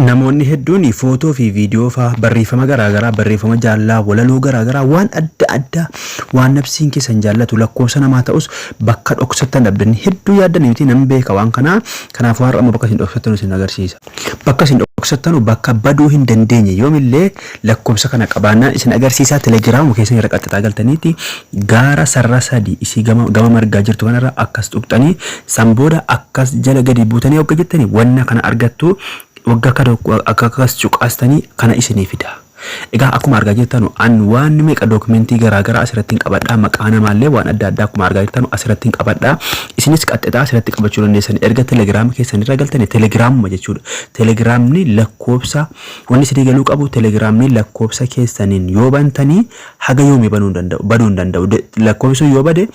Namoonni hedduun footoo fi viidiyoo faa barreeffama garaagaraa barreeffama jaalalaa walaloo garaagaraa waan adda addaa waan nafsiin keessan jaallatu lakkoofsa namaa ta'us bakka dhoksattan dhabdanii hedduu yaaddanii miti nan beeka waan kanaa. Kanaafuu har'a immoo bakka isin dhoksattanu isin agarsiisa. Bakka isin dhoksattanu bakka baduu hin dandeenye yoomillee lakkoofsa kana qabaannaan isin agarsiisaa. Telegiraamuma keessan irra qaxxaxaa galtaniiti gaara sarara sadi isii gama gama margaa jirtu kanarra akkas tuqxanii, san booda akkas jala gadi buutanii hogga jettanii wanna kana argattu. Wagga akka tokko akka akkas cuqaastanii kana isinii fida. Egaa akkuma argaa jirtanu an waan meeqa dookimentii garaa garaa asirratti hin qabadha. Maqaa namaallee waan adda addaa akkuma argaa jirtanu asirratti hin qabadha. Isinis qaxxixaa asirratti qabachuu dandeessan. Erga telegiraama keessan irra galtanii telegiraamuma jechuudha. Telegiraamni lakkoofsa wanni isinii galuu qabu, telegiraamni lakkoofsa keessaniin yoo bantanii haga yoomii banuu hin danda'u, baduu hin danda'u. Lakkoofsi sun yoo bade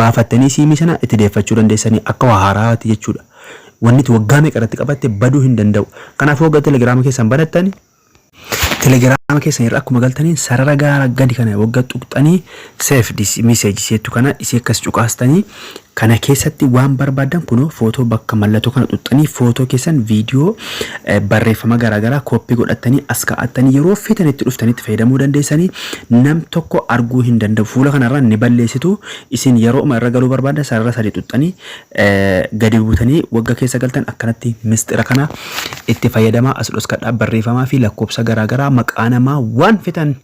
baafattanii siimii sana itti deeffachuu dandeessanii akka waa haaraati jechuudha. Wanni itti waggaa meeqa irratti qabatte baduu hin danda'u. Kanaafuu waggaa telegiraama keessan banattani telegiraama keessan irra akkuma galtaniin sarara gaara gadi kana waggaa tuqxanii save message jettu kana isii akkas cuqaastanii kana keessatti waan barbaadan kunoo footoo bakka mallattoo kana tuqxanii footoo keessan, viidiyoo, barreeffama garaagaraa kooppii godhattanii as kaa'attanii yeroo feetanitti dhuftanii itti fayyadamuu dandeessanii nam tokko arguu hin danda'u. Fuula kanarraa ni balleessitu. Isin yeroo irra galuu barbaadan sarara sadi tuqxanii gadi buutanii wagga keessa galtan akkanatti mistira kana itti fayyadamaa as dhoskadhaa barreeffamaa fi lakkoofsa garaagaraa, maqaa namaa, waan fetan.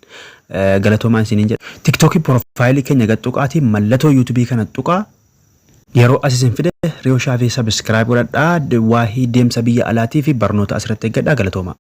Galatoomaan isiniin jedha. Tiktookii piroofaayilii keenya gad tuqaatii mallattoo yuutuubii kana tuqaa. Yeroo as isin fide Riyoo Shaafii subscribe godhadhaa. Waahii deemsa biyya alaatii fi barnoota asirratti eeggadhaa. Galatoomaa.